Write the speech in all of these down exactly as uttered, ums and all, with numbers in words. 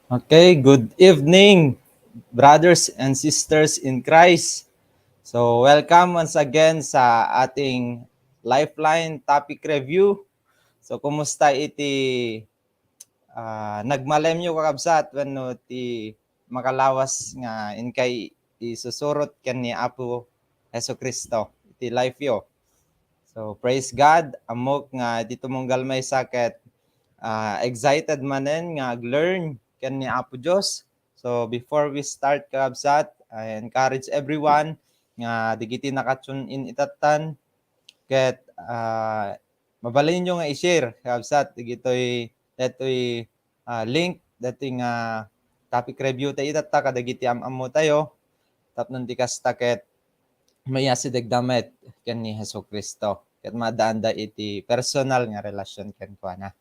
Okay, good evening, brothers and sisters in Christ. So, welcome once again sa ating Lifeline Topic Review. So, kumusta iti, ah, nagmalemyo, kakabsat, wenno ti makalawas nga inkay isusurot ken ni Apo Jesu-Cristo iti life yo? So, praise God, ammok nga iti tumunggal maysa ket, ah, excited manen nga ag-learn ken ni Apo Dios. So, before we start, kakabsat, I encourage everyone nga dagiti naka-tune in itattan ket, ah, mabalinyo nga i-share, kakabsat, dagitoy, datoy, ah, link, datoy nga topic review ta itatta kadagiti am-ammo tayo, tapno ti kasta ket maiyasidegda met ken ni Jesu-Cristo, ket maaddaanda iti personal nga relasyon kenkuana.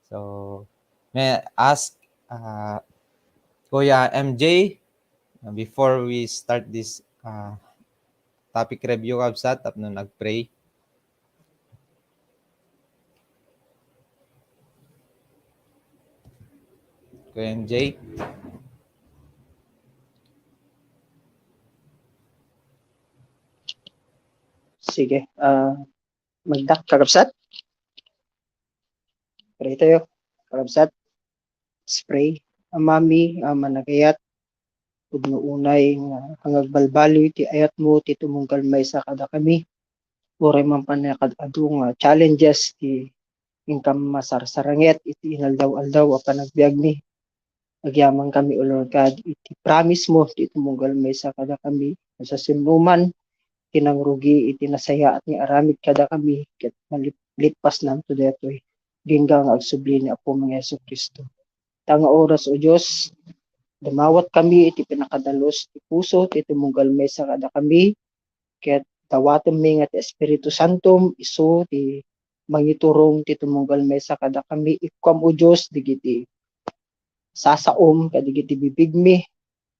So, may I ask, ah, Kuya M J, before we start this, ah, topic review, kabsat, tapno nag-pray. Kuya M J? Sige, ah, magda, kakabsat? Pray tayo, kakabsat. Let's pray. Amami, a managayat, pudno unay nga, nga agbalbaliw ti ayatmo ti tumunggal maysa kadakami. Uray man pay kad-adu nga challenges ti inkam masarsaranget iti inaldaw-aldaw a panagbiagmi. Agyamankami, O Lord God, iti promise mo ti tumunggal maysa kadakami. Sa sinuman ti nangrugi iti nasayaat nga aramid kadakami, ket malip-, lipasnam to daytoy, agingga nga agsubli ni Apomi nga Jesu-Cristo. Ta nga oras, O Dios, dumawatkami iti pinakadalus ti puso ti tumunggal maysa kadakami, ket dawatemmi nga ti Espiritu Santom isu ti mangiturong ti tumunggal maysa kadakami. Ikkuam, O Dios, dagiti sasaom kadagiti bibigmi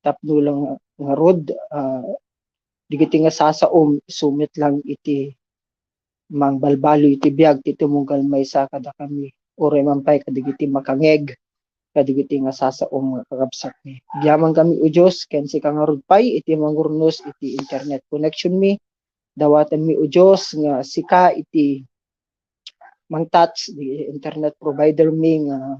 tapno la ngarud, ah, dagiti nga sasaom isu met lang iti mangbalbaliw iti biag ti tumunggal maysa kadakami, uray man pay kadagiti makangngeg kadagiti nga sasaom nga kakabsatmi. Agyamankami, O Dios, ken sika ngarud pay iti mangurnos iti internet connectionmi. Dawatemmi, O Dios, nga sika iti mangtouch di internet providermi nga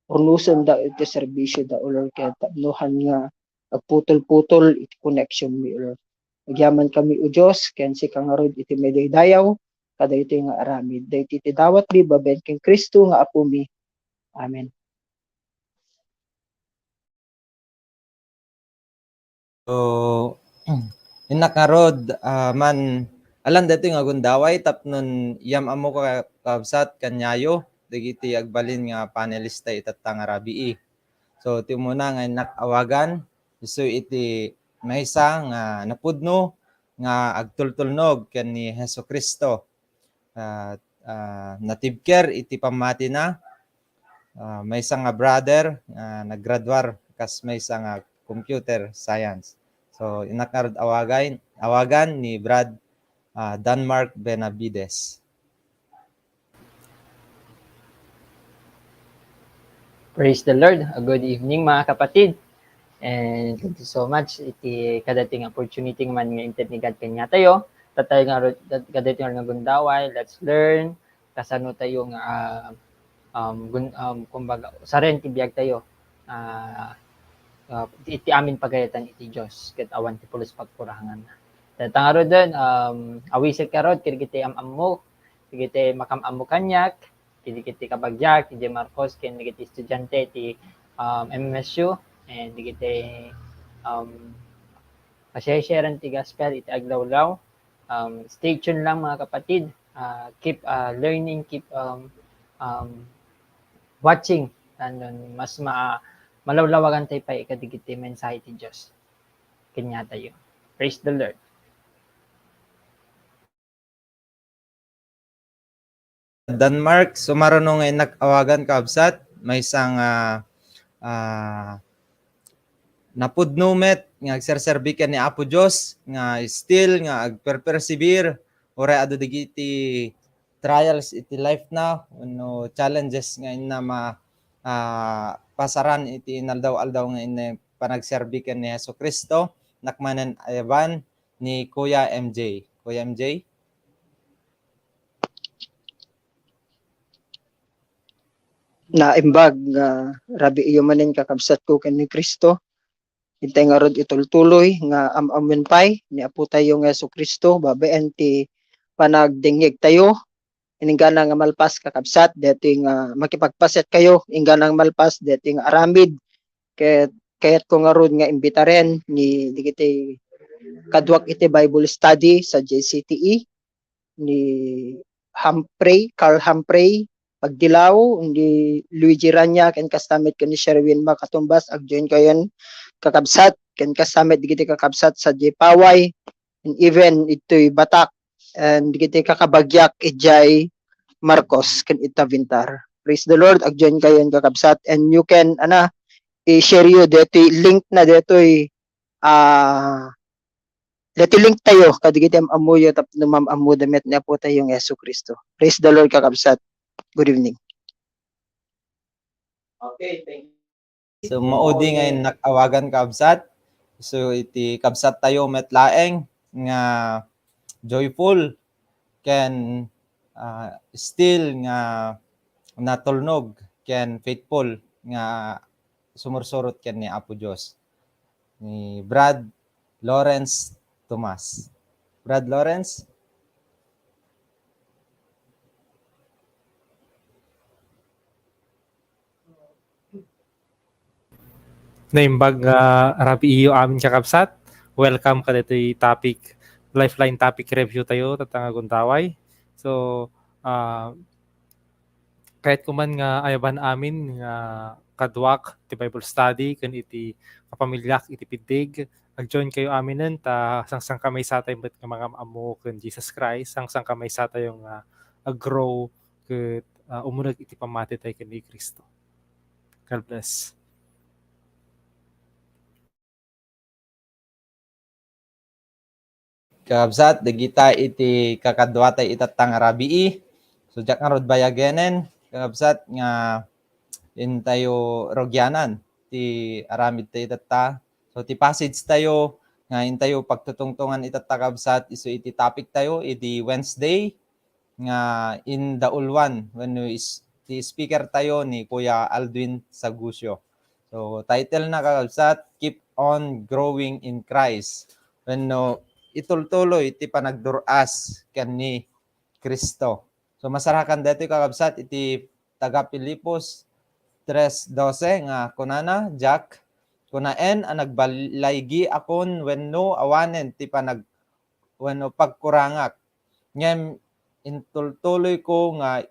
urnosenda iti serbisioda, O Lord, ket tapno han nga agputol-putol iti connectionmi, O Lord. Agyamankami, O Dios, ken sika ngarud iti madaydayaw kadaytoy nga aramid. Daytoy ti dawatmi babaen ken Cristo nga Apomi. Amen. So, innak ngarud, ah, man, alan daytoy nga gundaway tapno iyam-ammo ka-, kabsat, kaniayo dagiti agbalin nga panelista itatta nga rabii. So, ti umuna nga innak awagan, isu iti maysa nga napudno nga agtultulnog ken ni Jesu-Cristo. Ah, ah, natibker iti pammatina. Ah, maysa nga brother nga naggraduar kas maysa nga computer science. So, innak ngarud awagan, awagan ni Brad, ah, Danmark Benavides. Praise the Lord. A good evening, mga kapatid. And thank you so much iti kadaytoy nga opportunity nga man nga inted ni God kaniatayo. Tattayo nga ru-, kad-, kadaytoy nga gundaway, let's learn kasano tayo nga, ah, um, gun-, um, kumbaga, usaren ti biag tayo. Ah, ah, iti amin pagayatan iti Dios, ket awan ti pulos pagkurangan. Tatta ngaruden, um, awisit ngarud, kadagiti am-ammo, kadagiti makam-ammo kaniak, kadagiti kabagiak, ti Marcos, ken dagiti estudiante ti, um, M M S U, and dagiti, um, pasharsharan ti gospel iti aglawlaw. Um, stay tuned lang, mga kapatid. Uh, keep, uh, learning, keep, um, um, watching. And then, mas ma-, malawlawagan tayo pa kadagiti mensahe ti Dios. Kaniatayo. Praise the Lord. Danmark, sumaruno nga innak awagan, kabsat, maysa nga, ah, napudno met nga agserserbi ken ni Apo Dios, nga still nga agperpersevere, uray adu dagiti trials iti life na, wenno challenges nga inna ma-, ah, pasaran iti inaldaw-aldaw nga inna panagserbi ken ni Jesu-Cristo, nak manen ayaban ni Kuya M J. Kuya M J? Naimbag nga rabiiyo manen, kakabsatko ken ni Cristo. Intay ngarud itultuloy nga am-ammoen pay ni Apotayo nga Jesu-Cristo babaen ti panagdengngegtayo. Inggana nga malpas, kakabsat, daytoy nga makipagpasetkayo, inggana nga malpas daytoy nga aramid. Ket kayatko ngarud nga imbitaren ni dagiti kaduak iti Bible study sa J C T E, ni Humphrey, Carl Humphrey Pagdilaw, ni Luigi Rania, ken kasta met ken ni Sherwin Makatumbas, ag-join kayon, kakabsat, ken kasta met dagiti kakabsat sadiay Paway, and even itoy Batak, and dagiti kakabagyak idiay Marcos ken ita Vintar. Praise the Lord, ag-join kayon, kakabsat, and you can, ana, i-share yo daytoy link na daytoy, ah, daytoy link tayo kadagiti am-ammoyo tapno maam-ammoda met ni Apotayo nga Jesu-Cristo. Praise the Lord, kakabsat. Good evening. Okay, thank you. So, maudi nga innak awagan, kabsat. So, iti kabsat tayo met laeng nga joyful ken, ah, still nga natulnog ken faithful nga sumursurot ken ni Apo Dios, ni Brad Lawrence Tomas. Brad Lawrence? Naimbag nga rabii amin, kakabsat. Welcome kadaytoy topic, lifeline topic review tayo, tatta nga gundaway. So, ah, kayatko man nga ayaban amin nga kaduak ti Bible study ken iti kapamiliak iti Piddig. Ag-join kayo aminen ta sangsangkamaysatayo met nga mangam-ammo ken Jesus Christ, sangsangkamaysatayo nga ag-grow ket, ah, umuneg iti pammatitayo ken ni Cristo. God bless. Kakabsat, dagita iti kakaduatayo itatta nga rabii. So, diak ngarud bayagenen, kakabsat, nga intayo rugianan ti aramid tayo itatta. So, ti passage tayo nga intayo pagtutungtongan itatta, kabsat, isu iti topic tayo idi Wednesday, nga indauluan wenno is-, ti speaker tayo ni Kuya Aldwin Sagucio. So, title na, kakabsat, Keep on Growing in Christ. Wenno, itultuloy ti panagdur-as ken ni Cristo. So, masarakan daytoy, kakabsat, iti taga Filipos tres doce nga kunana, Jack, kunaen a nagballaygiakon wenno awanen ti panag-, wenno pagkurangak. Ngem intultuloyko nga,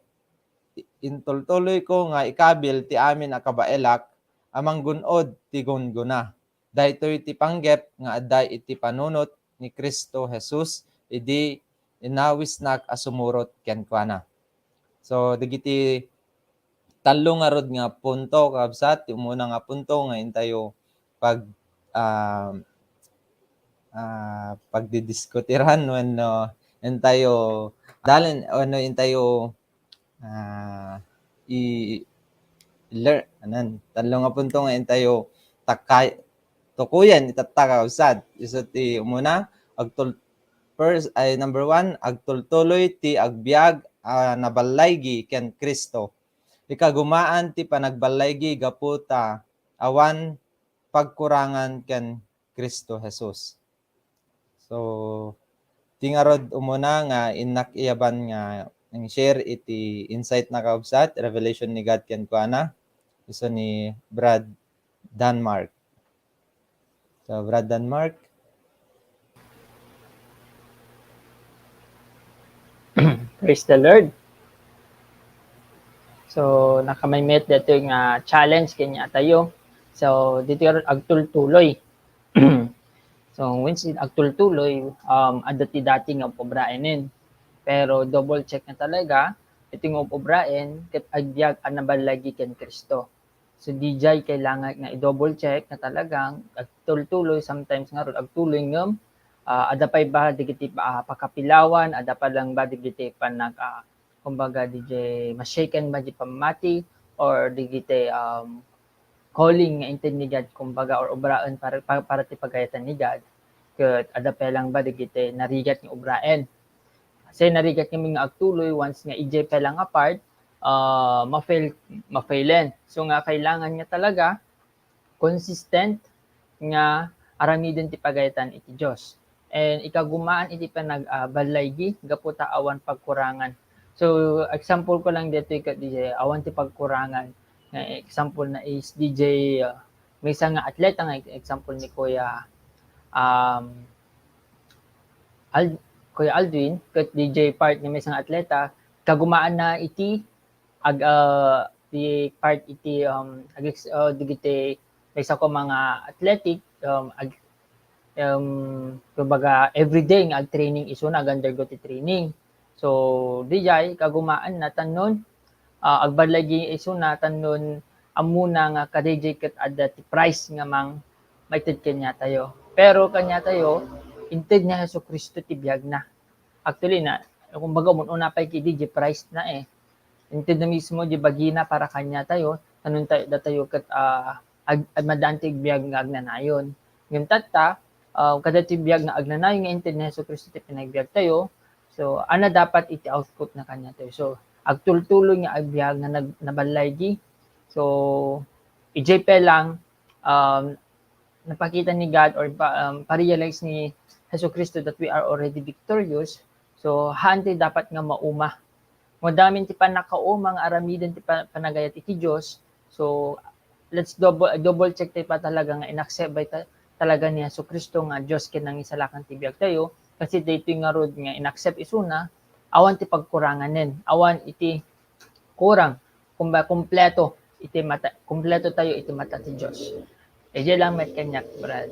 intultuloyko nga ikabil ti amin a kabaelak a manggun-od ti gunggona. Daytoy ti panggep nga adda iti panunot ni Cristo Jesus idi inawisnak a sumurot kenkuana. So, dagiti tallo ngarud nga punto, kabsat, ti umuna nga punto nga intayo pag-, ah, ah, pagdidiskutiran wenno intayo dalen wenno intayo, ah, i-, lear-, anan, tallo nga punto nga intayo takay-, tukuyen itatta, kabsat. Isu ti umuna, agtul-, first, ay, number one, agtultuloy ti agbiag a naballaygi ken Cristo. Ikagumaan ti panagballaygi gapu ta awan pagkurangan ken Cristo Jesus. So, ti ngarud umuna nga innak iyaban nga ang share iti insight na, kabsat, revelation ni God kenkuana, isu ni Brad Denmark. So, Brad Denmark? Praise the Lord. So, nakamay met daytoy nga challenge kaniatayo. So, ditoy agtultuloy. So, when si-, agtultuloy, um, adda ti dati nga upobraenen. Pero double check na talaga, iti nga upobraen, ket agbiag a naballagi ken Cristo. So, dijay kailangan nga i-double check nga talagang agtultuloy, sometimes ngarud agtuloy ngem, ah, adda pay ba dagiti, ah, pakapilawan, adda pa lang ba dagiti panag-, ah, kumbaga, dijay ma-shaken ba di pammati, or dagiti, um, calling nga inted ni God, kumbaga, or obraen para, para, para ti pagayatan ni God, ket adda pay lang ba dagiti narigat nga obraen. Kasi narigat kami nga agtuloy once nga idiay pay lang a part, ah, ma-fail, ma-failen. So nga kailangan nga talaga consistent nga aramiden ti pagayatan iti Dios. And ikagumaan iti panag-, ah, ballaygi gapu ta awan pagkurangan. So, example ko lang ditoy ket di, awan ti pagkurangan. Nga example na is D J, ah, maysa nga atleta nga example ni Kuya, um, Al-, Kuya Aldwin, ket D J part nga maysa nga atleta, kagumaan na iti ag-, ah, ti part iti, um, ag-, ah, dagiti maysa ko mga athletic, um, ag-, um, kumbaga, everyday nga ag-training isuna, ag-undergo ti training. So, dijay, kagumaan na, tannon, ah, agballaygi isuna, tannon, ammona nga kadijay ket adda ti prize nga mang-, maited kaniatayo. Pero kaniatayo, inted ni Jesu-Cristo ti biagna. Actually na, kumbaga, umun-una pay kidi, di price na eh. Inted na mismo, di bagina para kaniatayo, tannon tayo, datayo ket, ah, ag-, ag-, maddaan ti agbiag nga agnanayon. Ngem tatta, ah, kada ti biag nga agnanayon nga inted ni Jesu-Cristo ti pinagbiag tayo, so, ana dapat iti output na kaniatayo. So, agtultuloy nga agbiag nga nag-, naballaygi. So, idiay pay lang, um, napakita ni God or pa-, um, pa-realize ni Jesu-Cristo that we are already victorious, so, haan ti dapat nga mauma. Ngem amin ti pannakauma nga aramiden ti pa-, panagayat iti Dios, so, let's double, double check tayo pa talaga nga inaccept ba ta-, talaga ni Jesu-Cristo nga Dios ken nangisalakan ti biag tayo, kasi daytoy ngarud nga inaccept isuna, awan ti pagkuranganen, awan iti kurang, kumba-, kumpleto iti mata, kumpleto tayo iti mata ti Dios. Idiay lang met kaniak, Brad.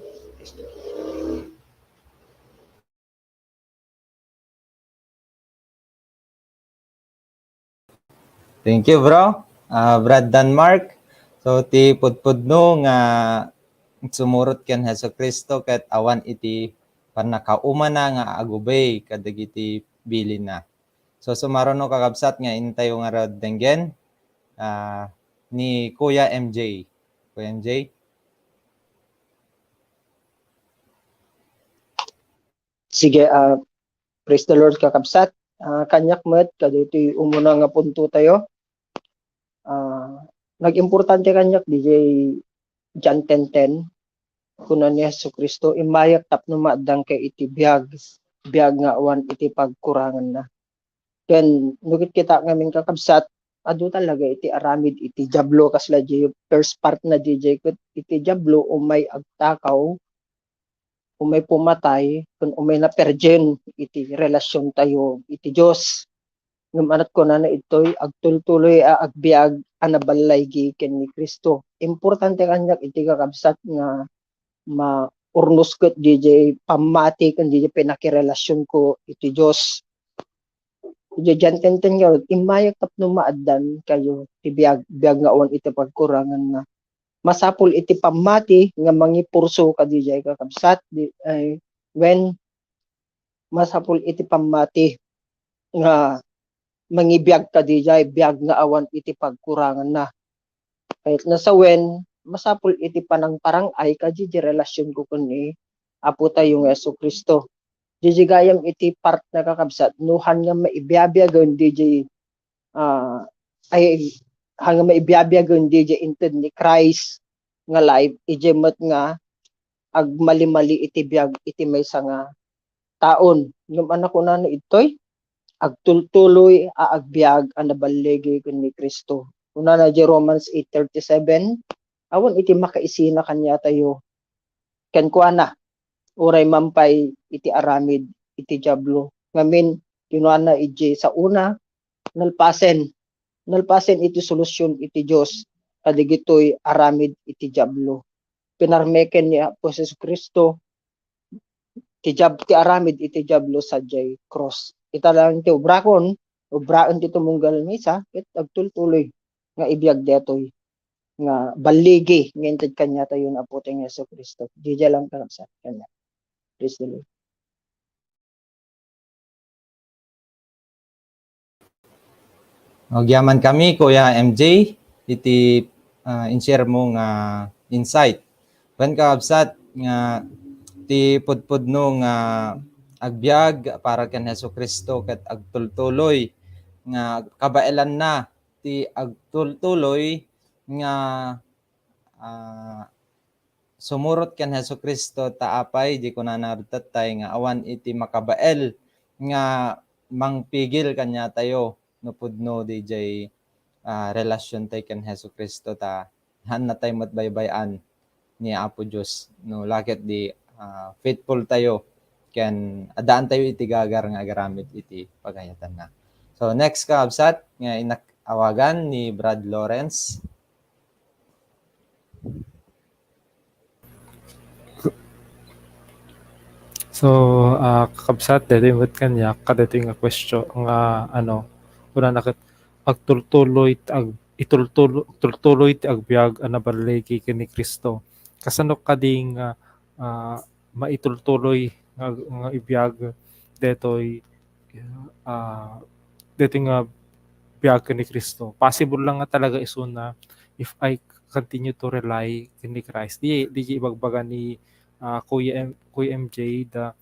Thank you, bro. Ah, Brad Denmark. So, ti pudpudno nga sumurot ken Jesu-Cristo ket awan iti pannakaumana nga agubay kadagiti bilinna. So, sumaruno, kakabsat, nga intayo ngarud denggen, ah, ni Kuya M J. Kuya M J? Sige, ah, praise the Lord, kakabsat. Ah, kaniak met, kadaytoy umuna nga punto tayo. Ah, nagimportante kaniak, D J John ten ten, kuna ni Jesu-Cristo, "Immayak tapno maaddanka iti biag, biag nga awan iti pagkuranganna." Ken no kitkita ngamin, kakabsat, adu talaga iti aramid iti Diablo, kasla di first part na D J ket iti Diablo umay agtakaw, umay pumatay, ken umay naperdian iti relasion tayo iti Dios. Ngem anat kunana itoy, agtultuloy a agbiag a naballaygi ken ni Cristo. Importante kaniak iti, kakabsat, nga maurnos ket D J pammati ken D J pinakirelasionko iti Dios. Idiay John ten ten nga, "Immayak tapno maaddan kayo ti biag, biag nga awan iti pagkuranganna." Masapul iti pammati nga mangipurso kadi jay, kakabsat, di, ay, wen, masapul iti pammati nga mangibiag kadi jay, biag nga awan iti pagkuranganna. Ket no sawen, masapul iti panangparang-ay kadi jay relasionko ken ni Apo tayo nga Jesu-Cristo. Jay gayam iti part na, kakabsat, no han nga maibiabiagen di jay, ah, ay, han nga maibiabiagen di jay inted ni Christ nga life, ijay met nga agmalimali iti biag iti maysa nga taon. Ngem ania kunana itoy, agtultuloy a agbiag a naballigi ken ni Cristo. Kunana jay Romans eight thirty-seven, awan iti makaisina kaniatayo. Kenkuana, uray man pay iti aramid iti Diablo. Ngamin, kinuna ijay saona, nalpasen, nalpasen iti solusion iti Dios kadagitoy aramid iti Diablo. Pinarmeken ni Apo Jesu-Cristo ti Diab-, ti aramid iti Diablo sadiay krus. Ita lang ti obrakon, obraen ti tumunggal maysa, ket agtultuloy nga ibiag daytoy nga balligi nga inted kaniatayo ni Apo tayo nga Jesu-Cristo. Dayjay lang, kakabsat, kaniak. Praise the Lord. Agyaman kami, Kuya M J. iti, ah, in-share mo nga insight. Wen, kakabsat, nga ti pudpudno nga agbiag para ken Jesu-Cristo ket agtultuloy nga kabaelanna ti agtultuloy nga, ah, sumurot ken Jesu-Cristo ta apay, di kunana rutattay nga awan iti makabael nga mangpigil kaniatayo no pudno diay, ah, relasiontayo ken Jesu-Cristo ta haannatayo met baybay-an ni Apo Dios no la ket di, ah, faithful tayo ken addaan tayo iti gagar nga agaramid iti pagayatanna. So, next, kakabsat, nga innak-, awagan ni Brad Lawrence. So, ah, kakabsat, daytoy met kaniak, kadaytoy nga question nga, ano, kunana ket, agtultuloy, ag-, itultulo-, agtultuloy ti agbiag a naballigi ken ni Cristo. Kasano kadi nga, ah, maitultuloy nga, nga ibiag daytoy, ah, daytoy nga biag ken ni Cristo? Possible lang nga talaga isuna if I continue to rely ken ni Christ. Di, di ibagbaga ni, ah, Kuya M-, Kuya M J, the,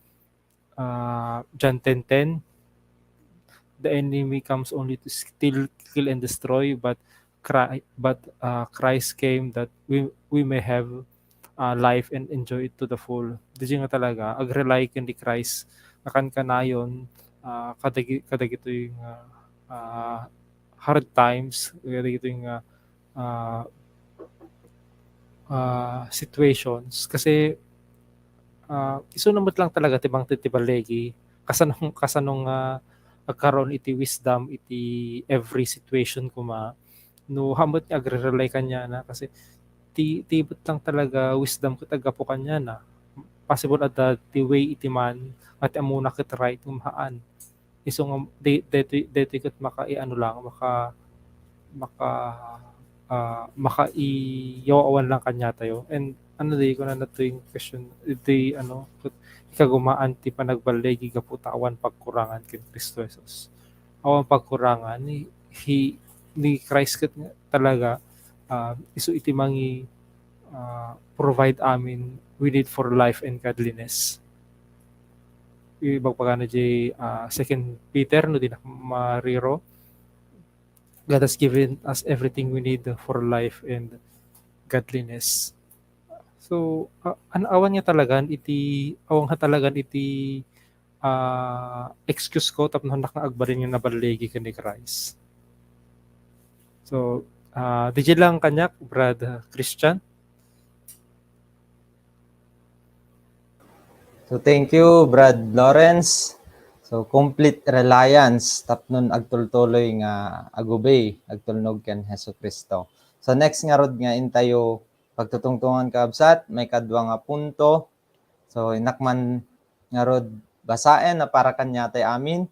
ah, John ten ten, "The enemy comes only to steal, kill, and destroy, but Chri-, but, ah, Christ came that we, we may have, ah, life and enjoy it to the full." Diay nga talaga, ag-rely ken ni Christ, nga kankanayon, ah, kadagi-, kadagitoy nga, ah, hard times, kadagitoy nga, ah, ah, situations. Kasi, ah, isuna met lang talaga ti mangted ti balligi. Kasano, kasano nga agkaroon iti wisdom iti every situation koma. No, haan met nga agre-rely kaniana kasi ti, ti met lang talaga wisdom ket aggapu kaniana. Possible adda ti way iti man nga ti ammona ket right ngem haan. Isu nga, de-, detoy, detoy ket makaiano lang, maka-, maka-, ah, makaiyaw-awan lang kaniatayo. And ano di, kunana toy question, iti ano, ket ikagumaan ti panagballigi gapu ta awan pagkurangan ken Cristo Jesus. Awan pagkurangan ni, he, ni Christ ket nga talaga, ah, isu iti mangi-, ah, provide amin we need for life and godliness. Ibagbaga na diay, ah, Second Peter, no dinak mariro, "God has given us everything we need for life and godliness." So, ah, an-, awan nga talagan iti, awan nga talagan iti, ah, excuse ko tapno haannak nga agbalin nga naballigi ken ni Christ. So, ah, diay lang kaniak, Brad Christian. So, thank you, Brad Lawrence. So, complete reliance tapnon agtultuloy nga agubey, agtulnog ken Jesu-Cristo. So, next ngarud nga intayo pagtutungtongan, kakabsat, maikadua nga punto. So, innak man ngarud basaen a para kaniatay amin.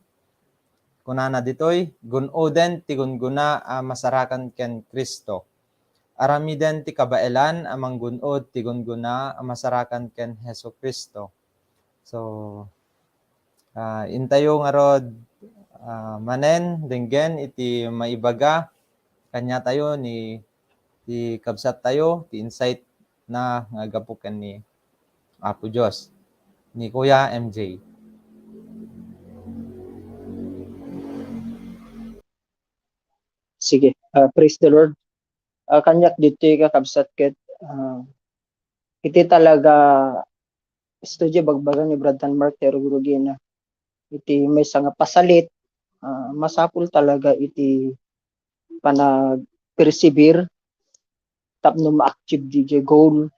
Kunana ditoy, "Gun-oden ti gungguna a masarakan ken Cristo. Aramiden ti kabaelan a manggun-od ti gungguna a masarakan ken Jesu-Cristo." So, ah, intayo ngarud, ah, manen denggen iti maibaga kaniatayo ni, ti kabsattayo, ti insight na nga gapu ken ni Apo Dios, ni Kuya M J. Sige, ah, praise the Lord. Ah, kaniak ditoy, kakabsat, ket, ah, iti talaga, isu diay ibagbaga ni Brad Tan Mark ti arugurugina. Iti maysa nga pasalit, ah, masapul talaga iti panag-persevere tapno ma-achieve diay goal.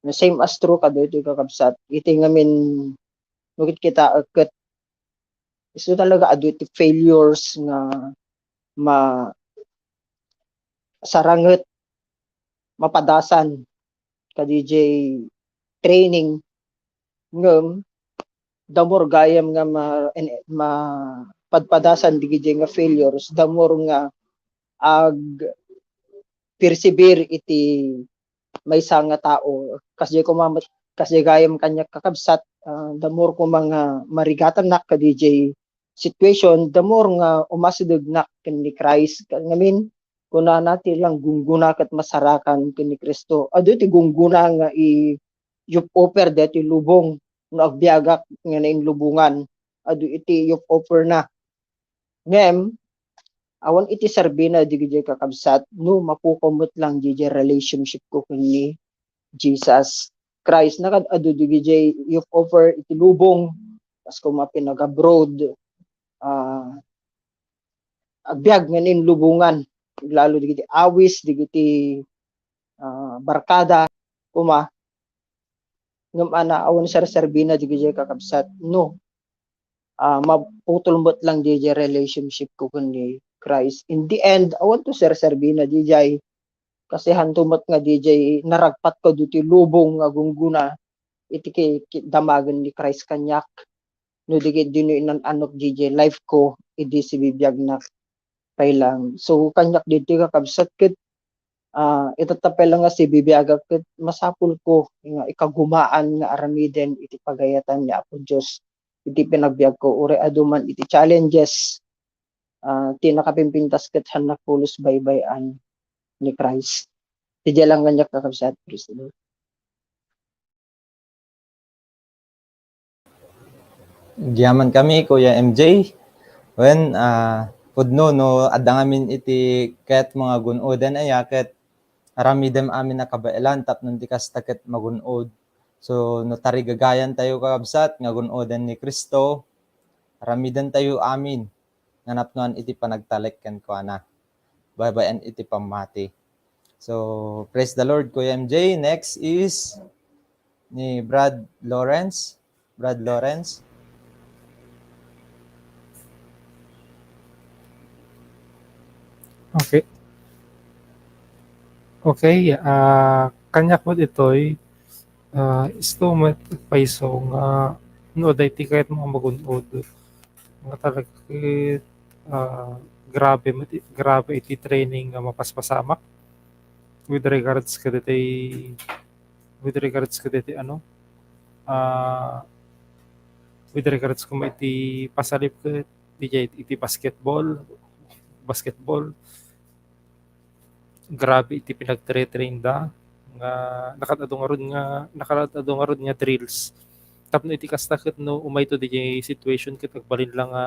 Na same as true kadaytoy, kakabsat. Iti ngamin, no kitkitaek ket isu talaga adu iti failures nga ma-, saranget, mapadasan kadiay training, ngem the more gayam nga ma-, en-, mapadpadasan digidiay nga failures, the more nga ag-persevere iti maysa nga tao. Kasdiay koma met, kasdiay gayam kaniak, kakabsat, ah, the more koma nga marigatannak kadiay situation, the more nga umasidegnak ken ni Christ. Ngamin, kunana ti langgungguna ket masarakan ken ni Cristo. Adu ti gungguna nga i-, you've offered deti lubong no agbiagak nga nainlubongan. Adu iti you've offer na. Ngem, awan iti serbina digidiay kakabsat no mapukaw met lang didiay relationship ko ken ni Jesus Christ. Nakad-adu digidiay you've offer iti lubong, kas kuma pinag-abroad, ah, agbiag nga nainlubongan, lalo digiti awis, digiti, ah, barkada, kuma. Ngem ana, awan serserbina digidiay kakabsat no, ah, maputol met lang didiay relationship ko ken ni Christ. In the end, awan to serserbina didiay. Kasi hanto met nga didiay naragpat ko ditoy lubong nga gungguna iti ki-, ki-, damagen ni Christ kaniak. No di ket dino inan-anok didiay life ko, idi sibibiagnak pay lang. So, kaniak ditoy kakabsat ket, ah, itatta pay lang nga sibibiagak ket masapul ko nga ikagumaan nga aramiden iti pagayatan ni Apo Dios iti panagbiag ko. Uray adu man iti challenges, ah, ti nakapimpintas ket hannak pulos baybay-an ni Christ. Ti diay lang kaniak kakabsat, praise the Lord. Gyaman kami, Kuya M J. Wen, ah, pudno no adda ngamin iti kayat mo nga gun-oden aya ket aramidem amin a kabaelan tapno di kasta ket magun-od. So, no tarigagayan tayo, kakabsat, nga gun-oden ni Cristo, aramiden tayo amin nga napnoan iti panagtalek kenkuana, babaen iti pammati. So, praise the Lord, Kuya M J. Next is ni Brad Lawrence. Brad Lawrence. Okay. Okay, ah, kaniak met itoy, ah, isu met payso nga no adda iti kayat mo a magun-od. Nga talaga ket, ah, grabe met, grabe iti training nga mapaspasamak with regards kadagiti, with regards kadagiti ano, ah, with regards kuma iti pasalip ket iti, iti basketball, basketball. Grabe iti pinagtre-train da nga nakad-adu ngarud nga, nakad-adu ngarud nga drills. Tapno iti kasta ket no umayto diay situation ket agbalin la nga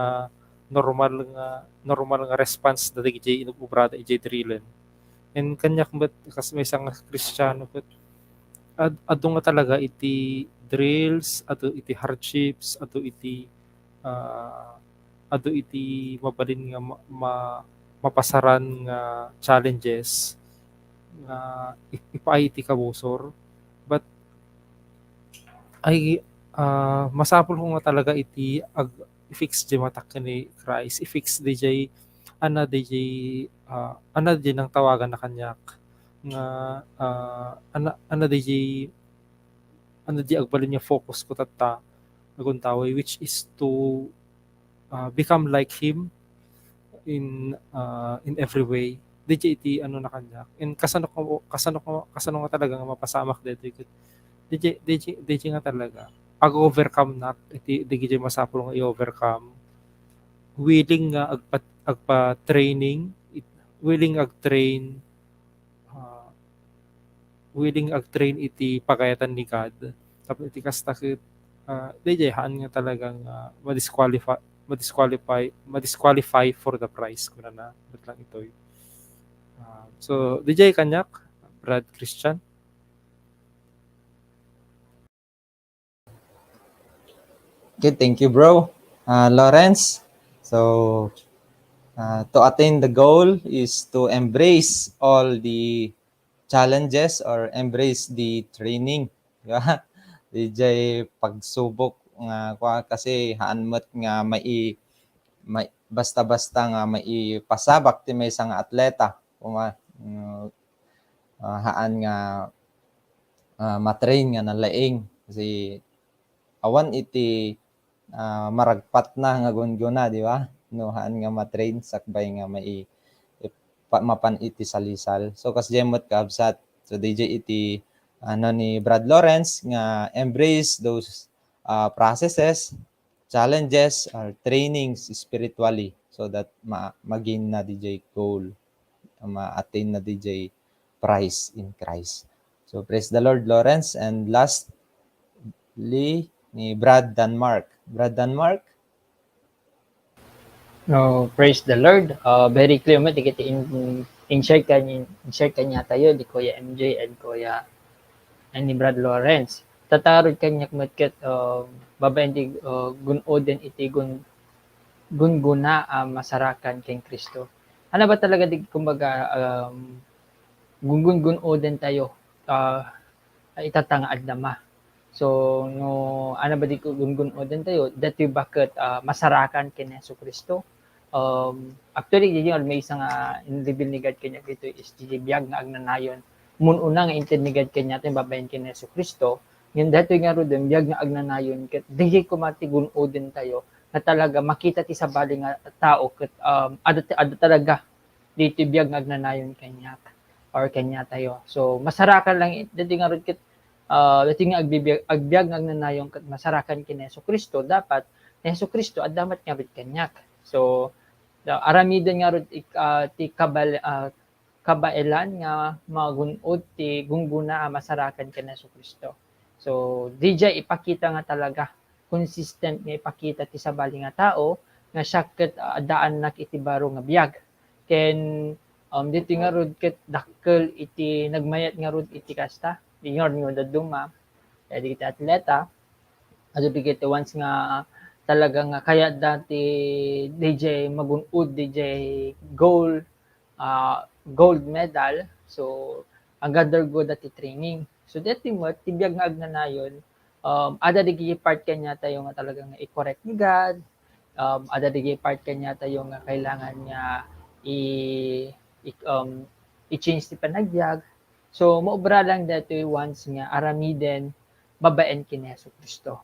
normal nga, normal nga response da dagiti inub-ubrada idiay drillen. And kaniak met kas maysa nga Kristiano ket ad-, adu nga talaga iti drills, adu iti hardships, adu iti, ah, adu iti mabalin nga ma-, ma-, mapasaran nga challenges nga i-, ipaay iti kabusor. But ay, ah, masapul ko nga talaga iti ag-, i-fix diay matak ken ni Christ, i-fix diay, ana diay, ah, ana diay nangtawagan na kaniak nga, ah, ana, ana diay, ana diay agbalin nga focus ko tatta, aguntawi, which is to, ah, become like him in, ah, in every way. Diay iti ano na kaniak. And kasano ko, kasano ko, kasano nga talaga nga mapasamak daytoy ket diay, diay, diay nga talaga ag-overcome nak iti, diay masapul nga i-overcome. Willing nga agpa-, agpa-training, it-, willing ag-train, ah, willing ag-train iti pagayatan ni God. Tapno iti kasta ket, ah, diay haan nga talagang, ah, ma-disqualify, ma-disqualify, ma-disqualify for the prize, kunana met lang itoy. Ah, so, diay kaniak, Brad Christian. Okay, thank you, bro. Ah, Lawrence, so, ah, to attain the goal is to embrace all the challenges or embrace the training. Di ba? Diay pagsubok nga, kua, kasi haan met nga mai-, mai-, basta-basta nga maipasabak ti maysa nga atleta. Kuma, mm, ah, haan nga, ah, matrain nga nalaing. Kasi awan iti, ah, maragpatna nga gunggona, di ba? No, haan nga matrain sakbay nga mai-, ipa-, mapan iti salisal. So, kasdiay met, kabsat. So, diay iti, ano, ni Brad Lawrence nga embrace those, ah, processes, challenges, or trainings spiritually so that ma-, ma-gain na diay goal. ma-attain na diay prize in Christ. So, praise the Lord, Lawrence. And lastly, ni Brad Denmark. Brad Denmark? No, praise the Lord. Uh, very clear met, dagiti in, in-share kaniatayo, di Kuya M J and Kuya, and ni Brad Lawrence. Tatarod kaniak met ket, uh, babaen ti, uh, gun-oden iti gun-, gungguna a masarakan ken Cristo. Ano ba talaga di, kumbaga, um, gungun-gun-oden tayo, uh, ita ta nga adda ma. So, no, ano ba di gungun-oden tayo, dati baket, uh, masarakan ken Jesu Cristo. Um, actually, di nga may isa nga in-reveal ni God kaniak dito is di biag nga agnanayon. Mun-una nga inted ni God kaniatayo babaen ken Jesu Cristo, ngem daytoy ngaruden, biag nga agnanayon, ket di koma ti gun-oden tayo, nga talaga makita ti sabali nga tao, ket, um, adda, adda talaga ditoy biag nga agnanayon kaniak or kaniatayo. So, masarakan lang it-, daytoy ngarud ket, uh, daytoy nga agbibiag-, agbiag nga agnanayon ket masarakan ken Jesu Cristo, dapat ni Jesu Cristo adda met ngarud kaniak. So, da-, aramiden ngarud ik-, ah, ti kabal-, ah, kabaelan nga magun-od ti gungguna a masarakan ken Jesu Cristo. So, diay ipakita nga talaga consistent nga ipakita ti sabali nga tao nga siak ket, ah, addaannak iti baro nga biag. Ken, um, ditoy ngarud ket dakkel iti nagmayat ngarud iti kasta. Di ngarud nga dadduma, kaya dagiti atleta, adu dagiti ones nga talaga nga kayatda ti diay magun-od, diay goal, ah, gold medal. So, ag-undergo da ti training. So, daytoy met, ti biag nga agnanayon, um, adda dagiti part kaniatayo nga talaga nga i-correct ni God, um, adda dagiti part kaniatayo nga kailangan nga i-, i-, um, i-change ti panagbiag. So, maubra lang daytoy once nga aramiden babaen ken Jesu Cristo.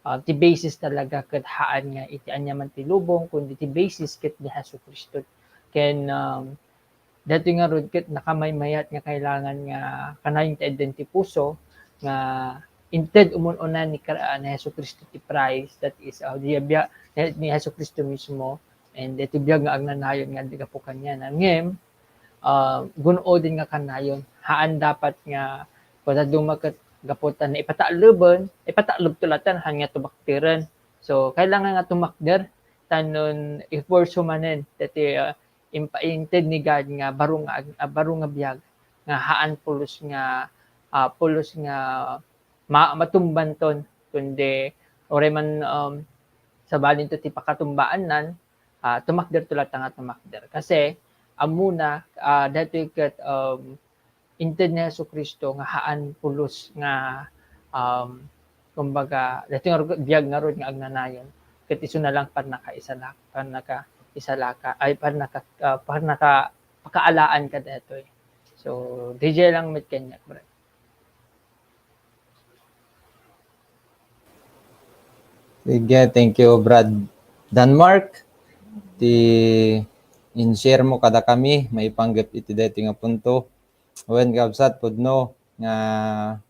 Ah, ti basis talaga ket haan nga iti aniaman ti lubong, kundi ti basis ket ni Jesu Cristo. Ken, um, daytoy ngarud ket nakamaymayat nga kailangan nga kanayon ti edden ti puso nga inted umun-una ni Kra-, ah, ni Jesu Cristo ti prize, that is, ah, di bia-, ni, ni Jesu Cristo mismo, and daytoy biag nga agnanayon nga adda gapu kaniana. Ngem, ah, gun-oden nga kanayon. Haan dapat nga, kung dadduma ket gapu ta naipataaluben, ipataalubto latta, haan nga tumakderen. So, kailangan nga tumakder, ta no, i-pursue manen, daytoy, ah, impa-, inted ni God nga baro nga ag-, ah, baro nga biag, nga haan pulos nga, ah, pulos nga ma-, matumbanton, kundi uray man, um, sabalinto ti pakatumbaannan, ah, tumakderto latta nga tumakder. Kasi, ammona, ah, daytoy ket, um, inted ni Jesu Cristo nga haan pulos nga, um, kumbaga, daytoy nga biag ngarud nga agnanayon, ket isuna lang pannakaisalak-, pannakaisalaka-, ay, pannaka-, ah, pannaka-, pakaalaan kadaytoy. So, diay lang met kaniak, brad. Sige, thank you, Brad Denmark. Ti in-share mo kadakami, maipanggep iti daytoy nga punto. Wen, kabsat, pudno nga,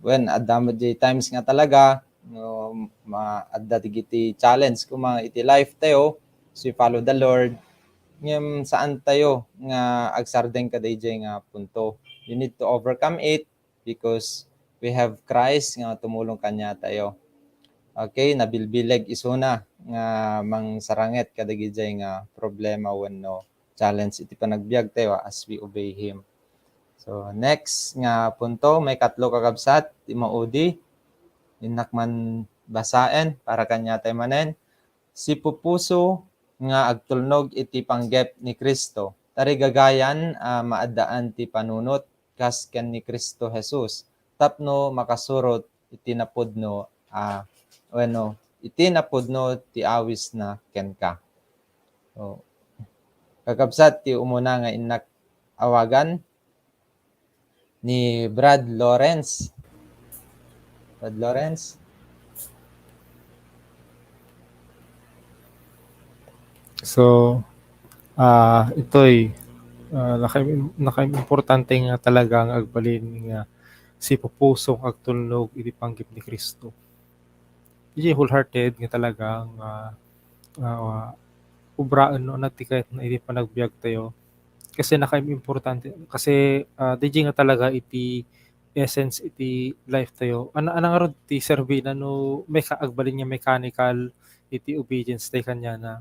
wen, adda met diay times nga talaga, no, ma-, adda dagiti challenge koma iti life tayo, as we follow the Lord. Ngem saan tayo nga agsardeng kadaydiay nga punto. You need to overcome it because we have Christ nga tumulong kaniatayo. Okay, nabilbileg isuna nga mangsaranget kadagiti nga problema wenno challenge iti panagbiag tayo as we obey Him. So, next nga punto, maikatlo, kakabsat, ti maudi, innak man basaen para kaniatayo manen. Sipupuso nga agtulnog iti panggep ni Cristo, tarigagayan a maaddaan ti panunot kas ken ni Cristo Jesus tapno makasurot iti napudno a, wenno, iti napudno ti awisna kenka. So, kakabsat, ti umuna nga innak awagan ni Brad Lawrence. Brad Lawrence? So, ah, itoy, ah, naka-, nakaimportante nga talaga nga agbalin nga sipupuso nga agtulnog iti panggep ni Cristo. Iti wholehearted nga talaga nga, ah, ubraen no, iti kayat na iti panagbiag tayo. Kasi nakaimportante, kasi, ah, D J nga talaga iti essence iti life tayo. Ana, ana ngarud ti serbina no meka-, agbalin nga mechanical iti obedience tayo kaniana.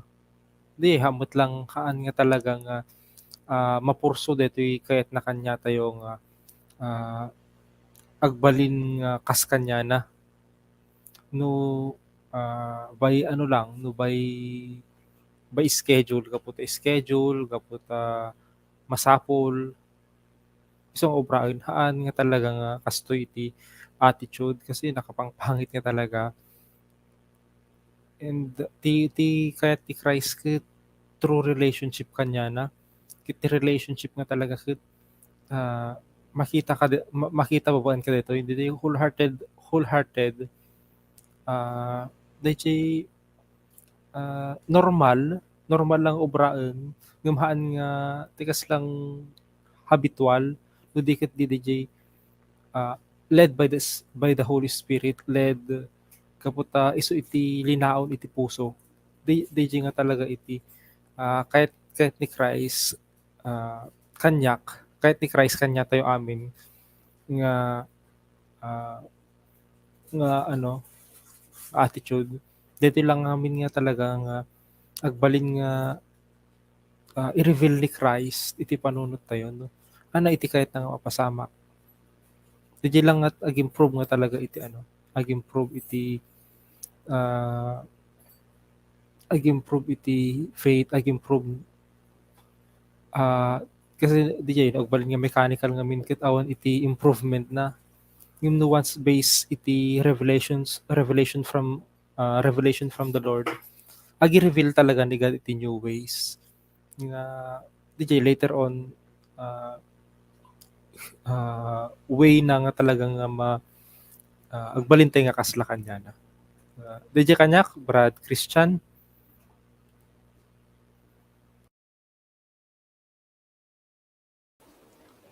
Di, hamut lang haan nga talaga nga, ah, mapurso daytoy kayat na kaniatayo nga, ah, agbalin nga kas kaniana. No, ah, by ano lang, no by, by schedule, gapu ta schedule, gapu ta masapul, isu nga obraen, haan nga talaga nga kastoy iti attitude kasi nakapangpangit nga talaga. And ti, ti kayat ti Christ ket through relationship kaniana, ket ti relationship nga talaga ket, ah, makita ka di-, ma-, makita babaen ka daytoy, hindi wholehearted, wholehearted, ah, daytoy, ah, normal, normal lang obraen, ngem haan nga ti kas lang habitual, no di ket di, daytoy, ah, led by the s-, by the Holy Spirit, led gapu ta isu iti linaon iti puso. Di, daytoy nga talaga iti, ah, kayat, kayat ni Christ, ah, kaniak, kayat ni Christ kaniatayo amin nga, ah, nga ano, attitude. Daytoy lang amin nga talaga nga agbalin nga, ah, i-reveal ni Christ iti panunot tayo, no? Ana iti kayat na nga mapasamak. Daytoy lang nga ag-improve nga talaga iti ano, ag-improve iti, ah, ag-improve iti faith, ag-improve, ah, kasi daytoy, agbalin nga mechanical ngamin ket awan iti improvement na. Ngem no once based iti revelations, revelation from, ah, revelation from the Lord, agi-reveal talaga ni God iti new ways. Nga, daytoy later on, ah, ah, way na nga talaga nga ma-, ah, agbalin tayo nga kasla kaniana. Ah, daytoy kaniak, Brad Christian.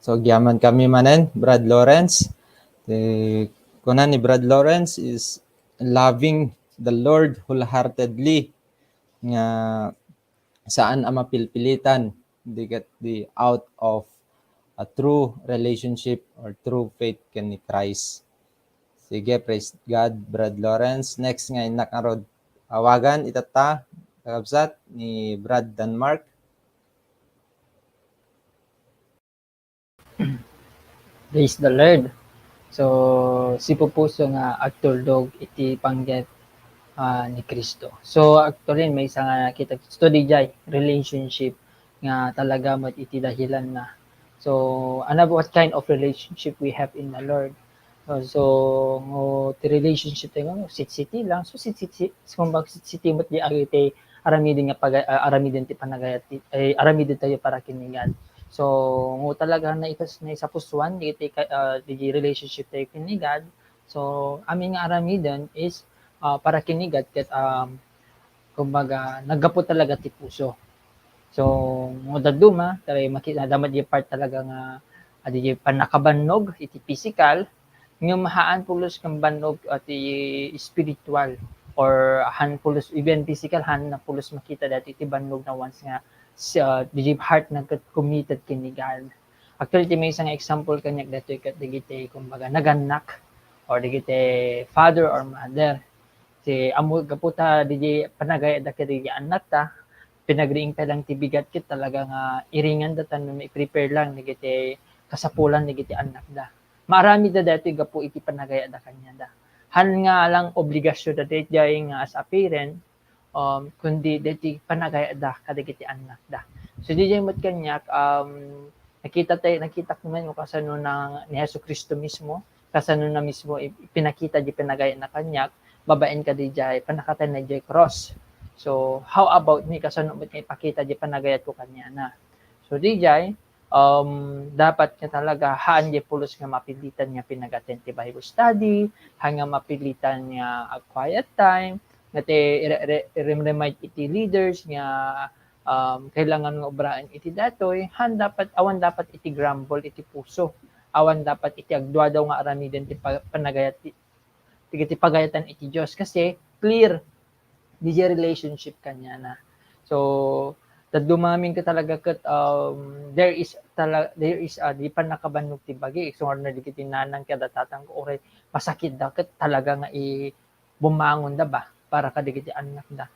So, agyaman kami manen, Brad Lawrence. Eh, kuna ni Brad Lawrence is loving the Lord wholeheartedly, nga saan a mapilpilitan, di ket di out of a true relationship or true faith ken ni Christ. Sige, praise God, Brad Lawrence. Next nga innak ngarud awagan, itatta, kakabsat, ni Brad Denmark. Praise the Lord. So, sipupuso nga agtulnog iti panggep, ah, ni Cristo. So, actually, maysa nga nakita, so, daydiay relationship nga talaga met iti dahilan na. So, ano, what kind of relationship we have in the Lord? Uh, so, no, ti relationship tayo, no, sitsiti lang. So, sitsiti, so, kung bag sitsiti met di agi ti aramiden nga paga-, ah, aramiden ti panagayat ti, ay, aramiden tayo para ken ni God. So, no, talaga na ikas-, na isapusuan, di ti ka-, ah, di relationship tayo ken ni God. So, amin nga aramiden is, ah, para ken ni God, ket, um, kumbaga, naggapu talaga ti puso. So, no dadduma, taray maki-, nadama di part talaga nga, adi di pannakabannog iti physical, ngem haan pulos nga bannog iti spiritual, or haan pulos, even physical, haan na pulos makita dati iti bannog na once nga sa, di heart na ket committed ken ni God. Actually, ti maysa nga example kaniak datoy ket dagiti, kumbaga, nagannak or dagiti father or mother. Ti ammo gapu ta didi panagayatda kadagiti annakda, pinagriingda lang ti bigat ket talaga nga iringanda tapno i-prepare lang dagiti kasapulan dagiti annakda. Maaramidda daytoy gapu iti panagayatda kaniada. Haan nga lang obligasionda daydiay nga as a parent, um, kundi daytoy panagayatda kadagiti annakda. So, daydiay met kaniak, um, nakita tay-, nakitak met no kasano na ni Jesu-Cristo mismo, kasano na mismo ipinakita di panagayatna kaniak, babaen kadaydiay pannakatayna diay cross. So, how about me? Kasano met nga ipakita di panagayatko kaniana? So, daydiay, um, dapat nga talaga haan diay pulos nga mapilitan nga pinag-attend ti Bible study, haan nga mapilitan nga ag-quiet time, nga ti ire-, ire-, irem-remind iti leaders nga, um, kailangan nga obraen iti datoy, haan dapat, awan dapat iti grumble iti puso, awan dapat iti agduadaw nga aramiden ti pa-, panagayat ti, ti, ti pagayatan iti Dios, kasi clear diay relationship kaniana. So, Dadduma ngamin ket talaga ket, um, there is tala-, there is a, di pannakabannog ti bagi. Isu ngarud dagiti nanang kada tatang ko, uray masakitda ket talaga nga i-, bumangonda ba para kadagiti annakda.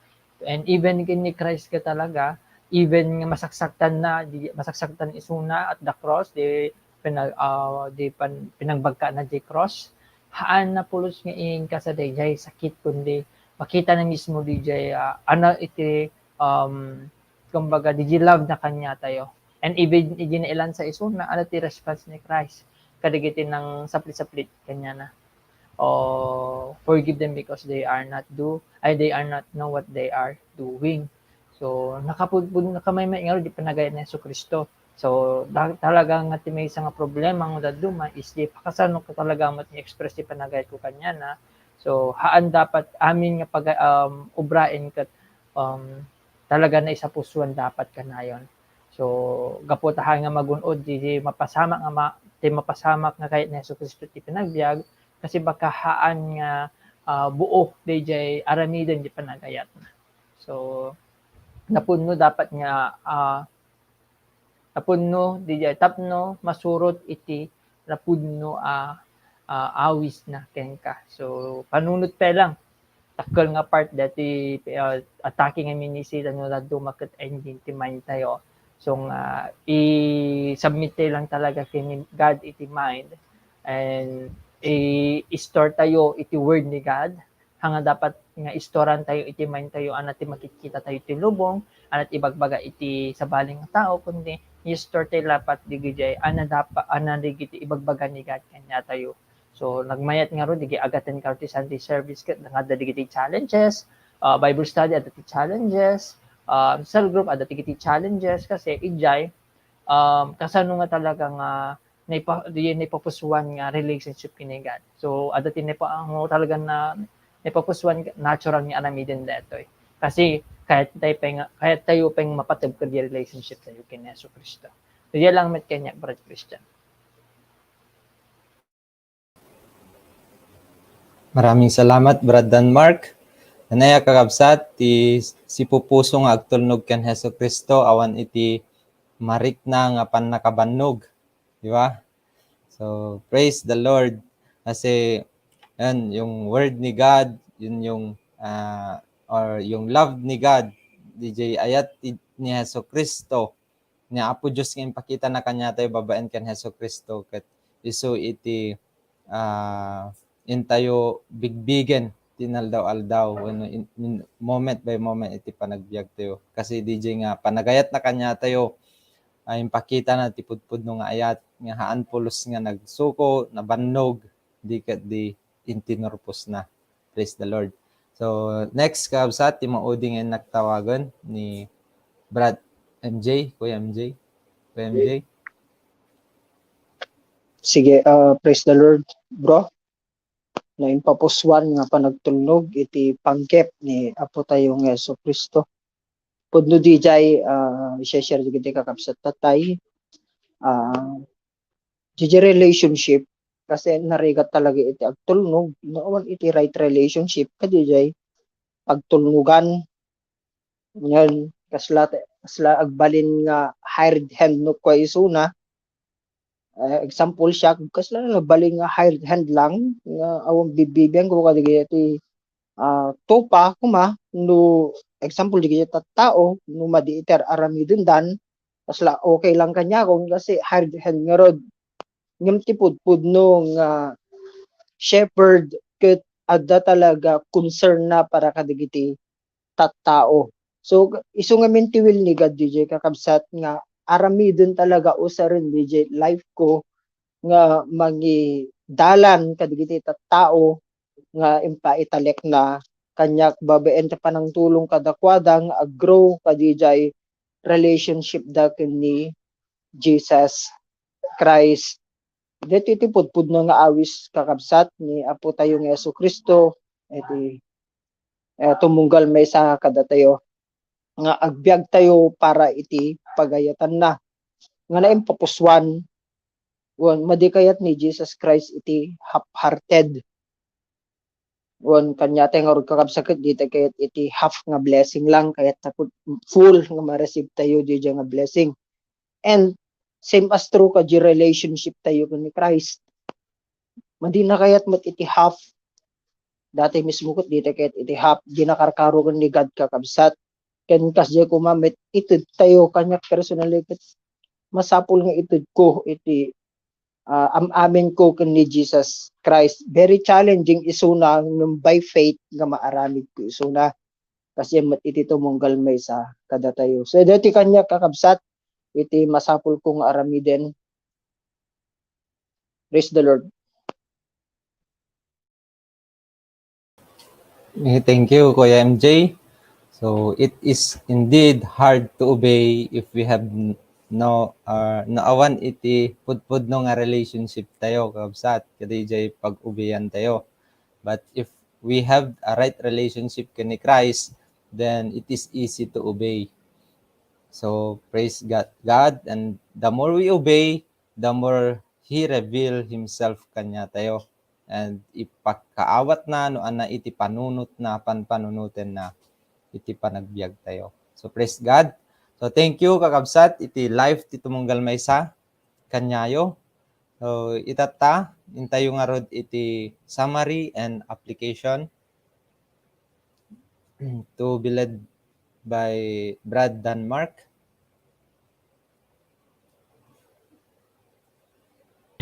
And even ken ni Christ ket talaga, even nga masaksaktanna, di, masaksaktan isuna at the cross, di pinag-, ah, di pan-, pinagbagkana di cross, haan na pulos nga inka sa dayjay sakit, kundi makita na mismo dayjay, ah, ano iti, um, kumbaga, dayjay love na kaniatayo. And even idi nailansa isuna, ano ti response ni Christ kadagiti nangsaplit-saplit kaniana? Oh, "Forgive them because they are not do, ay, they are not know what they are doing." So, nakapudpud, nakamaymay ngarud di panagayat ni Jesu-Cristo. So, da-, talaga nga ti maysa nga problema nga dadduma is di pakasano ko talaga met i-express ti panagayat ko kaniana. So, haan dapat amin nga paga-, um, ubraen ket, um, talaga naisapusoan dapat kanayon. So, gapu ta haan nga magun-od, di, di mapasamak nga ma-, ti mapasamak nga kayat ni Jesu-Cristo ti panagbiag, kasi baka haan nga, ah, buo dayjay aramiden di panagayatna. So, napudno dapat nga, ah, napudno dayjay tapno masurot iti napudno a, ah, awisna kenka. So, panunot pay lang. Dakkel nga part dati, ah, atake nga ministry, ano, dadduma ket engine ti mind tayo. So, nga, i-submit tayo lang talaga ken God iti mind and i-, i-store tayo iti word ni God. Haan nga dapat nga istoran tayo iti mind tayo, haan ti makitkita tayo iti lubong, haan ti ibagbaga iti sabali nga tao, kundi i-store tayo dapat dagiti, haan dapat, haan dagiti ibagbaga ni God kaniatayo. So, nagmayat ngarud, dagiti agatenka ti Sunday service ket, nga adda dagiti challenges, ah, Bible study, adda ti challenges, ah, cell group, adda dagiti challenges, kasi idiay, um, kasano nga talaga nga naipa-, di, naipapusuan nga relationship ken ni God. So, adda ti naipa-, ano, talaga na naipapusuan natural nga aramiden daytoy. Kasi kayat tayo pay nga, kayat tayo pay nga mapateg ken di relationship tayo ken ni Jesu-Cristo. So, diay lang met kaniak, Brad Christian. Maraming salamat, Brad Danmar. Ania, kakabsat, ti sipupuso nga agtulnog ken Jesu-Cristo awan iti marikna nga pannakabannog. Di ba? So, praise the Lord. Kasi, yan, yung word ni God, yun yung, ah, or yung love ni God, dayjay ayat ni Jesu-Cristo, ni Apo Dios nga impakitana kaniatayo babaen ken Jesu-Cristo, ket isu iti, ah, intayo bigbigen ti inaldaw-aldaw, wenno in, in moment by moment iti panagbiagtayo. Kasi dayjay nga panagayatna kaniatayo, ah, impakitana ti pudpudno nga ayat, nga haan pulos nga nagsuko, nabannog, di ket di intinurposna. Praise the Lord. So, next, kabsat, ti maudi nga innak tawagen ni Brad M J, Kuya M J. Kuya M J. Sige, ah, praise the Lord, bro. Naimpapusuan nga panagtulnog iti panggep ni Apo tayo nga Jesu-Cristo. Pudno dayjay, ah, i-share dagiti kakabsat tayo. Ah, dayjay relationship, kasi narigat talaga iti agtulnog, no, awan iti right relationship, kadayjay pagtulnogan. Ngem, kasla, kasla agbalin nga hired hand no kua isuna. Eh, example siak, kasla nagbalin nga hired hand lang, nga awan bibbibian ko kadagiti, ah, tupa, koma, no, example, dagiti tattao, no madi iti ar-aramidendan, kasla okay lang kaniakon, kasi hired hand ngarud. Ngem ti pudpudno nga shepherd, ket adda talaga concern na para kadagiti tattao. So, isu ngamin ti will ni God, dayjay kakabsat, nga aramiden talaga usaren dayjay life ko nga mangidalan kadagiti tattao nga impaitalekna kaniak babaen ta panangtulong kadakuada nga ag-grow kadayjay relationship da ken ni Jesus Christ. Daytoy ti pudpudno nga awis, kakabsat, ni Apo tayo nga Jesu-Cristo, iti, eh, tumunggal maysa kadatayo nga agbiag tayo para iti pagayatanna. Nga naimpapusuan, wen, madi kayat ni Jesus Christ iti half-hearted. Wen kaniatayo ngarud, kakabsat, ket dita kayat iti half nga blessing lang, kayat ta pud full nga ma-receive tayo daydiay nga blessing. And same as true ka di relationship tayo ken ni Christ. Madina kayat met iti half. Dayta mismo ket dita kayat iti half, di nakarkaro ken ni God, kakabsat. Ken kasdiay koma met, ited tayo kaniak personally ket masapul nga itedko iti ah, am-amin ko ken ni Jesus Christ. Very challenging isuna, ngem by faith nga maaramid ko isuna. Kasdiay met iti tumunggal maysa kadatayo. So, daytoy kaniak, kakabsat, iti masapul ko nga aramiden. Praise the Lord. Eh, thank you, Kuya M J. So, it is indeed hard to obey if we have n- no, uh, no awan iti pudpudno nga relationship tayo, kabsat, kadaydiay pag-obeyan tayo. But if we have a right relationship ken ni Christ, then it is easy to obey. So, praise God, God, and the more we obey, the more He reveal Himself kaniatayo. And ipakaawatna no ania iti panunotna, panpanunotenna iti panagbiagtayo. So, praise God. So, thank you, kakabsat, iti life ti tumunggal maysa kaniayo. So, itatta, intayo ngarud iti summary and application to be led by Brad Denmark.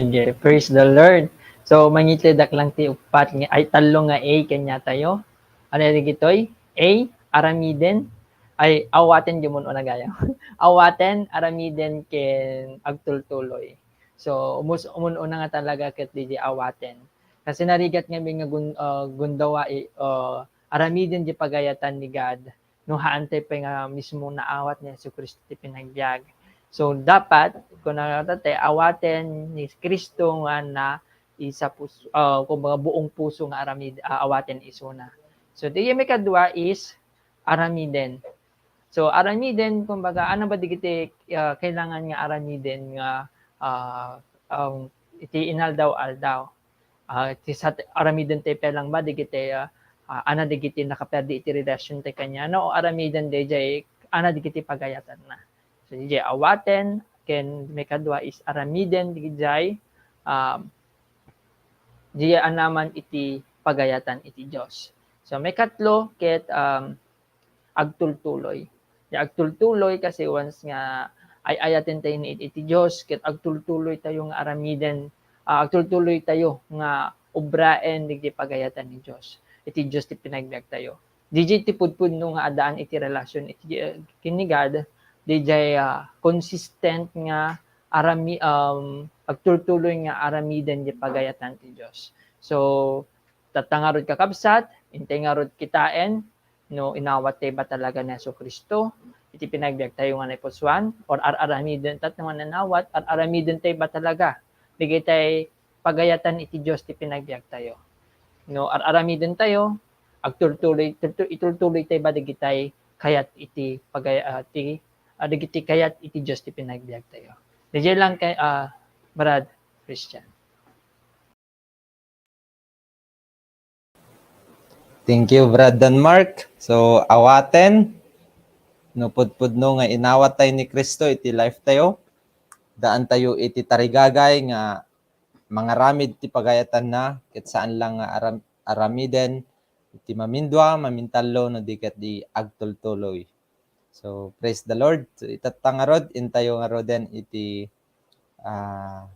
Okay, praise the Lord. So, mangitlidak lang ti uppat nga, ay, tallo nga A kaniatayo. Ania dagitoy? A, aramiden. Ay, awaten, di mo una gayam. Awaten, aramiden, ken agtultuloy. So, umus-, umun-una nga talaga ket daydiay awaten. Kasi narigat ngamin nga gun-, ah, gundaway, ah, aramiden ti pagayatan ni God no haantay pay nga mismo naawat ni Jesu-Cristo ti pinagbiag. So, dapat, kunana ta, awaten ni Cristo nga na isa puso, ah, kumbaga, buong puso nga aramid-, ah, awaten isuna. So, daydiay maikadua is aramiden. So, aramiden, kumbaga, ania ba dagiti, ah, kailangan nga aramiden nga, ah, um, iti inaldaw-aldaw? Ah, ti sat-, aramiden tayo pay lang ba dagiti, ah, ah, ania dagiti nakaperdi iti relasyon tayo kaniana, o aramiden daydiay ania dagiti pagayatanna? So, daydiay awaten, ken maikadua is aramiden daydiay, um, daydiay anaman iti pagayatan iti Dios. So, maikatlo, ket, um, agtultuloy. Ti agtultuloy kasi once nga ay-ayaten tayo ni iti Dios, ket agtultuloy tayo nga aramiden, ah, agtultuloy tayo nga obraen dagiti pagayatan ni Dios. Iti Dios ti pinagbiag tayo. Daydiay ti pudpudno nga addaan iti relasyon iti, eh, ken ni God, daydiay, ah, consistent nga arami-, um, agtultuloy nga aramiden ti pagayatan ti Dios. So, tatta ngarud, kakabsat, intay ngarud kitaen no inawat tayo ba talaga ni Jesu-Cristo iti pinagbiag tayo nga naipusoan, or ar-aramiden tayo nga nanawat, ar-aramiden tayo ba talaga dagiti pagayatan iti Dios ti pinagbiag tayo? No ar-aramiden tayo, agtultuloy, tultu-, itultuloy tayo ba dagiti kayat iti pagay-, ah, ti, ah, dagiti kayat iti Dios ti pinagbiag tayo? Daydiay lang kay, ah, Brad Christian. Thank you, Brad Denmark. So, awaten, no pudpudno nga inawat tayo ni Cristo iti life tayo, daan tayo iti tarigagay nga mangaramid ti pagayatanna, ket saan lang nga aram-, aramiden iti mamindua, mamintallo, no di ket di agtultuloy. So, praise the Lord. So, itatta ngarud, intayo ngaruden iti, ah,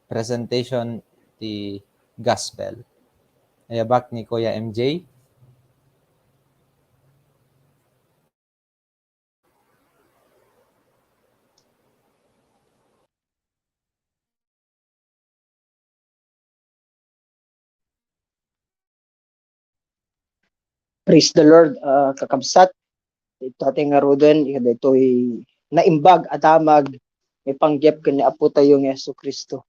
presentation ti gospel. Ayabak ni Kuya M J. Praise the Lord, ah, kakabsat. Ita ti ngaruden, ita daytoy naimbag a damag, maipanggep ken ni Apo tayo nga Jesu-Cristo.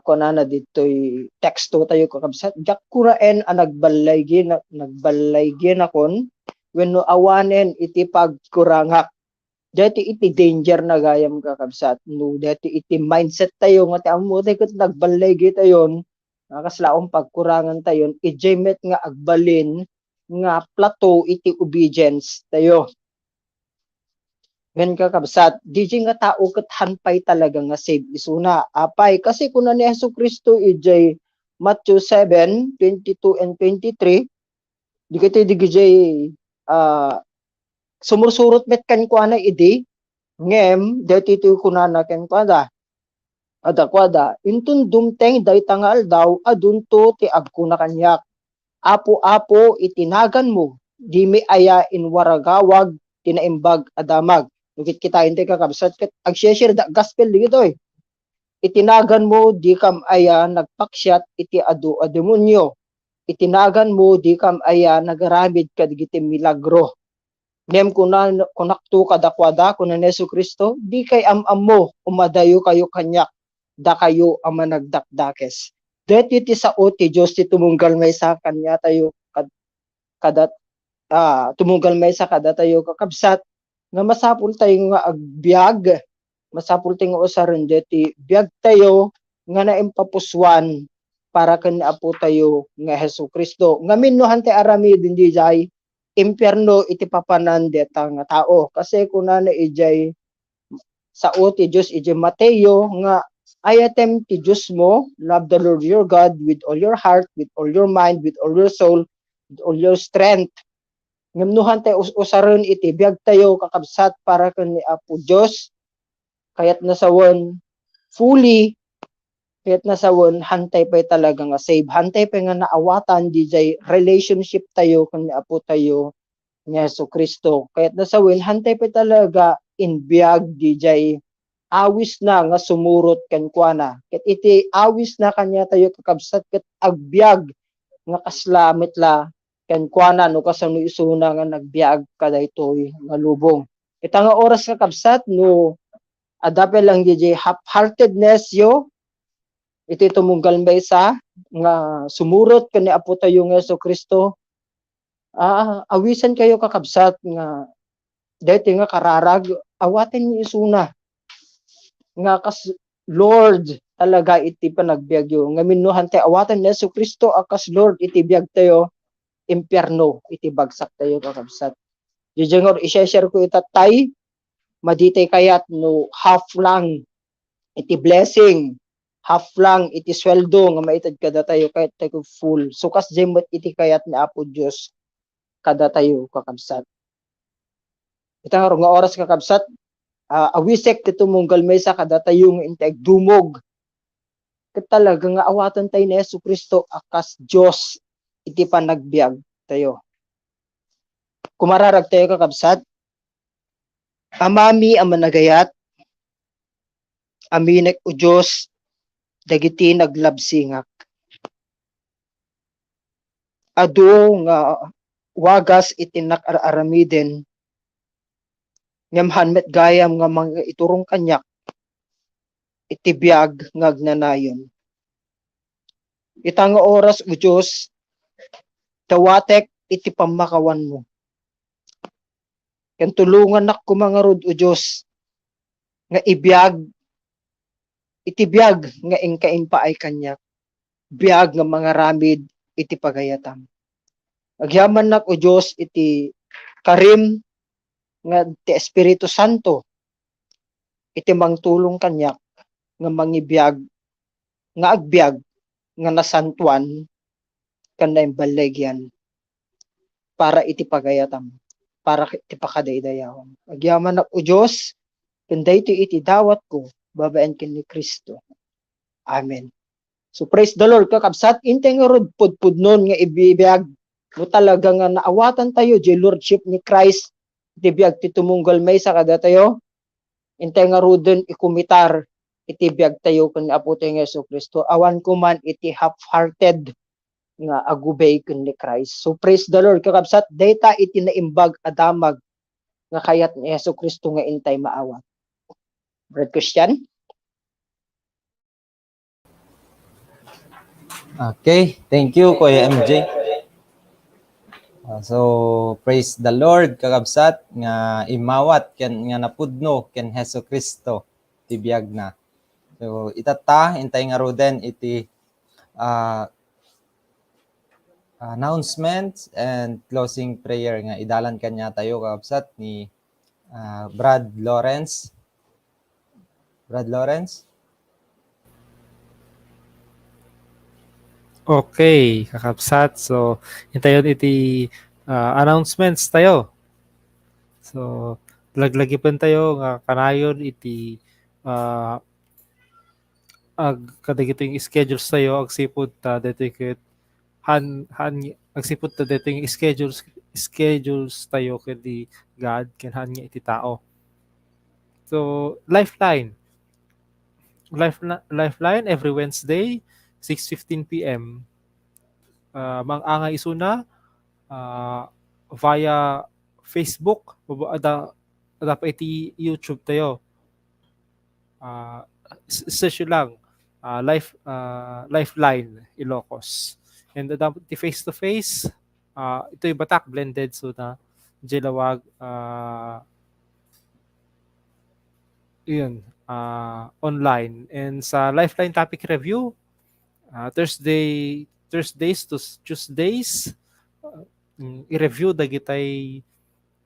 Kunana ditoy teksto tayo, kakabsat, "Diak kuraen a nagballaygi-, nagballayginakon wenno awanen iti pagkurangak." Daytoy iti danger na gayam, kakabsat, no daytoy iti mindset tayo nga ti ammo tayo ket nagballaygi tayon, nga kasla pagkurangan tayon, idiay met nga agbalin nga plato iti obedience tayo. Ngem kakabsat, diay nga tao ket han pay talaga nga save isuna. Apay, kasi kuna ni Jesu-Cristo idiay Matthew seven, twenty-two and twenty-three, dagiti, dagiti, ah, sumursurot met kenkuana idi, ngem daytoy ti kunana kenkuana, kadakuada, "Inton dumteng dayta nga aldaw, adunto ti agkuna kaniak, 'Apo, Apo, iti naganmo, dimi aya inwaragawag ti Naimbag a Damag?'" Nagkitkitaen ti kakabsat ket agsishare da gospel dagitoy. "Iti naganmo, dikam aya nagpaksiat iti adu a demonio? Iti naganmo, dikam aya nagaramid kadagiti milagro?" Ngem kuna, kunakto kadakuada, kuna ni Jesu-Cristo, "Dikay am-ammo, umadayokayo kaniak, dakayo a managdakdakes." Daytoy ti sao ti Dios ti tumunggal maysa kaniatayo kad-, kadat-, ah, tumunggal maysa kadatayo, kakabsat, nga masapul tayo nga agbiag, masapul tayo nga usaren daytoy biag tayo nga naimpapusuan para ken ni Apo tayo nga Jesu-Cristo. Ngamin no han tay aramiden diay impierno iti papanan dayta nga tao. Kasi kunana idiay sao ti Dios idiay Mateo nga, "Ayatem ti Diosmo, love the Lord your God with all your heart, with all your mind, with all your soul, with all your strength." Ngem no han tay us-, usaren iti biag tayo, kakabsat, para ken ni Apo Dios, kayatna sawen fully, kayatna sawen han tay pay talaga nga save, han tay pay nga naawatan diay relationship tayo ken ni Apo tayo ni Jesu-Cristo. Kayatna sawen han tay pay talaga inbiag diay awisna nga sumurot kenkuana. Ket iti awisna kaniatayo, kakabsat, ket agbiag nga kasla met la kenkuana no kasano isuna nga nagbiag kadaytoy nga lubong. Ita nga oras, kakabsat, no adda pay lang diay half-heartedness yo, iti tumunggal maysa nga sumurot ken ni Apo tayo nga Jesu-Cristo, ah, awisenkayo, kakabsat, nga daytoy nga kararag, awatenyo isuna nga kas Lord talaga iti panagbiagyo. Ngamin no han tay awaten ni Jesu-Cristo a kas Lord iti biag tayo, impierno iti bagsak tayo, kakabsat. Diay nga i-share ko ita tay, madi tay kayat no half lang iti blessing, half lang iti sueldo nga maited kadatayo, kayat tayo full. So, kasdiay met iti kayat ni Apo Dios kadatayo, kakabsat. Ita nga, nga oras, kakabsat, ah, awisek ti tumunggal maysa kadatayo nga intay agdumog. Ket talaga nga awaten tayo ni Jesu-Cristo a kas Dios iti panagbiag tayo. Kumararag tayo, kakabsat. Amami a managayat, aminek, O Dios, dagiti naglabsingak. Adu nga wagas iti innak ar-aramiden, ngem han met gayam nga mangaiturong kaniak iti biag nga agnanayon. Ita nga oras, O Dios, dawatek iti pammakawanmo. Ken tulongannak koma ngarud, O Dios, nga ibiag iti biag nga inka impaay kaniak, biag nga mangaramid iti pagayatam. Agyamannak, O Dios, iti karim nga ti Espiritu Santo, iti mangtulong kaniak nga mangibiag, nga agbiag, nga nasantuan, ken naimballigian para iti pagayatam, para iti pakadaydayawam. Agyamannak, O Dios, ken daytoy iti dawatko babaen ken ni Cristo. Amen. So, praise the Lord, kakabsat. Intay ngarud pudpudnon nga ibibiag no talaga nga naawatan tayo diay lordship ni Christ iti biag ti tumunggal maysa kadatayo. Intay ngaruden ikumitar iti biag tayo ken ni Apo tayo nga Jesu-Cristo. Awan koman iti half-hearted nga agubay ken ni Christ. So, praise the Lord, kakabsat. Dayta iti naimbag a damag nga kayat ni Jesu-Cristo nga intay maawat. Brad Christian? Okay, thank you, Kuya M J. Ah, so, praise the Lord, kakabsat, nga immawat ken nga napudno ken Jesu-Cristo ti biagna. So, itatta, intay ngaruden iti ah, announcements and closing prayer nga idalan kaniatayo, kakabsat, ni, ah, Brad Lawrence. Brad Lawrence? Okay, kakabsat. So, intayon iti, ah, announcements tayo. So, laglagipentayo nga kanayon iti, ah, ag-, kadagitoy nga schedules tayo, agsipud ta daytoy ket han-, han-, agsipud ta daytoy nga schedules, schedules tayo ken ni God, ken han nga iti tao. So, Lifeline. Life-, Lifeline every Wednesday, six fifteen P M. Ah, mang-angay isuna, ah, via Facebook, o ba-, ada, ada pa iti YouTube tayo. Ah, s-, search lang, ah, Life-, ah, Lifeline Ilocos. And ada ti face-to-face, ah, itoy Batak, blended, so na, Jelawag, ah, yun, ah, online. And sa Lifeline topic review, ah, Thursday, Thursdays to s-, Tuesdays, ah, mm, i-review dagitay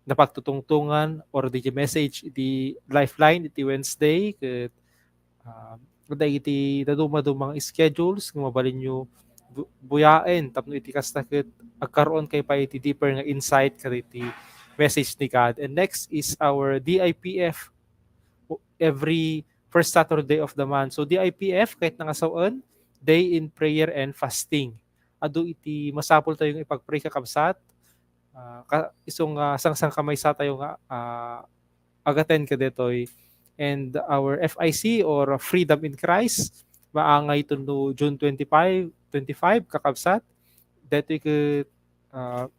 napagtutungtungan or di message iti Lifeline iti Wednesday, ket, ah, dagiti daduma-dumang schedules nga mabalinyo bu-, buyaen tapno iti kasta ket agkaroon kay pay iti deeper nga insight kadagiti message ni God. And next is our D I P F every first Saturday of the month. So, D I P F, ket nangasawen, Day in Prayer and Fasting. Adu iti masapul tayo nga ipag-pray, kakabsat. Ah, ka-, isu nga, ah, sangsangkamaysa tayo nga, ah, agaten kadetoy. And our F I C or Freedom in Christ, maangay ito no June twenty-five, twenty-five, kakabsat. Detoy ket, ah,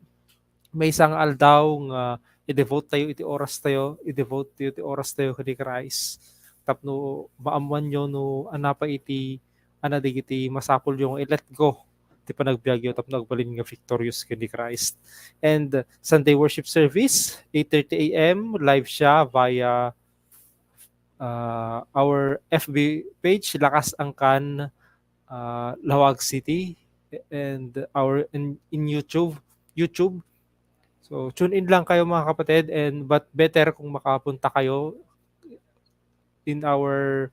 maysa nga aldaw nga i-devote tayo iti oras tayo, i-devote tayo iti oras tayo ken ni Christ. Tapno maammuanyo no ania pay iti, ania dagiti masapulyo nga i-let go ti panagbiagyo tapno agbalin nga victorious ken ni Christ. And Sunday worship service, eight thirty A M, live siya via, ah, our F B page, Lakas Angkan, ah, Laoag City, and our in, in YouTube, YouTube. So, tune in lang kayo, mga kapatid, and but better kung makapunta kayo in our,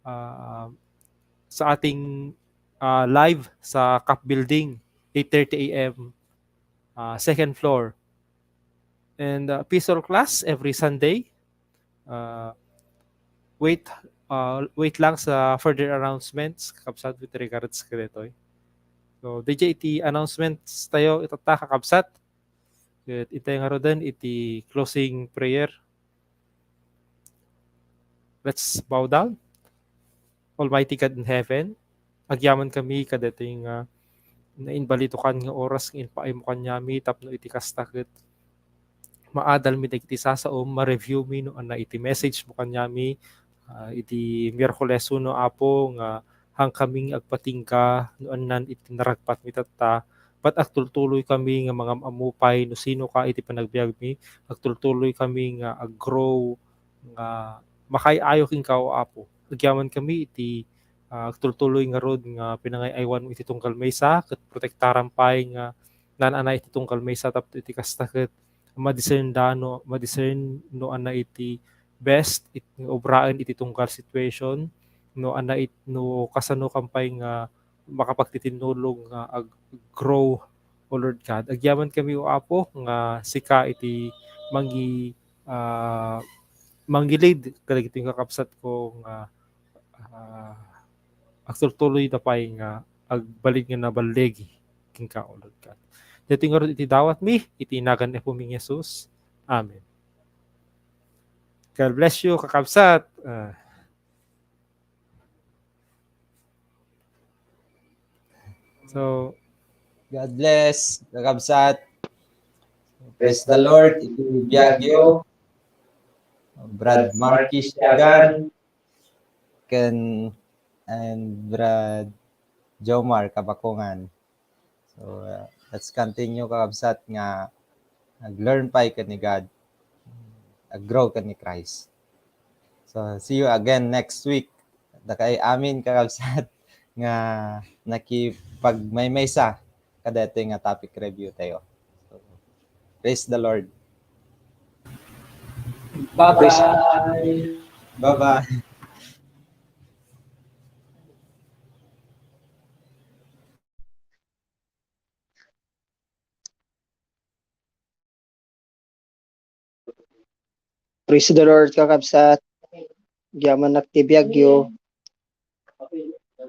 ah, sa ating, ah, live sa Cap Building, eight thirty A M, ah, second floor. And, ah, P S O L class every Sunday. Ah, wait, ah, wait lang sa further announcements, kakabsat, with regards kadetoy. So, D J, iti announcements tayo, itatta, kakabsat. Ket itay ngaruden iti closing prayer. Let's bow down. Almighty God in heaven, agyaman kami kadetoy nga naimbalitokan nga oras nga impaaymo kaniami tapno iti kasta ket maadalmi dagiti sasaom, ma-review mi no ania iti message mo kaniami, ah, iti Miyerkules uno, Apo, nga hankami nga agpatingga no annan iti naragpatmi tatta, bat agtultuloy kami nga mangam-ammo pay no sinoka iti panagbiagmi, agtultuloy kami nga ag-grow, nga makaay-ayo kenka, O Apo. Agyaman kami iti, ah, agtultuloy ngarud nga pinangay-aywanmo iti tunggal maysa, ket protektaram pay nga naan-anay iti tunggal maysa tapno iti kasta ket madiscern da no, madiscern no ania iti best it, nga obraen iti tunggal situation, no ania it, no kasano kam pay nga makapagtitinnulog nga ag-grow, O Lord God. Agyaman kami, O Apo, nga sika iti mangi-, ah, mangilid kadagiti kakabsat ko nga, ah, agtultuloy da pay nga agbalin nga naballigi kenka, O Lord God. Daytoy ngarud iti dawatmi, iti nagan ni Apomi Jesus. Amen. God bless you, kakabsat. Ah. So, God bless, kakabsat. Praise the Lord. Iti biagyo, Brad Marky Siagan, ken, and Brad Jomar Kabakungan. So, uh, let's continue, kakabsat, nga ag-learn pay ken ni God, ag-grow ken ni Christ. So, see you again next week. Dakay amin, kakabsat. nga nakipagmaymaysa kadaytoy nga topic review tayo. So, praise the Lord. Bye-bye. Bye-bye. Praise the Lord, kakabsat. Yaman ti biagyo.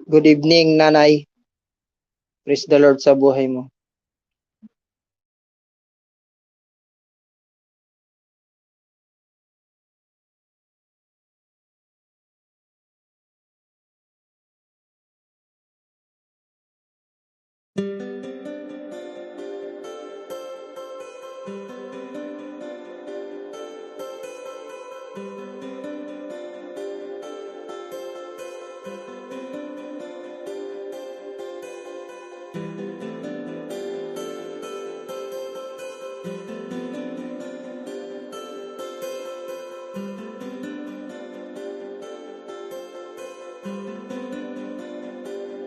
Good evening, Nanay. Praise the Lord sa buhay mo.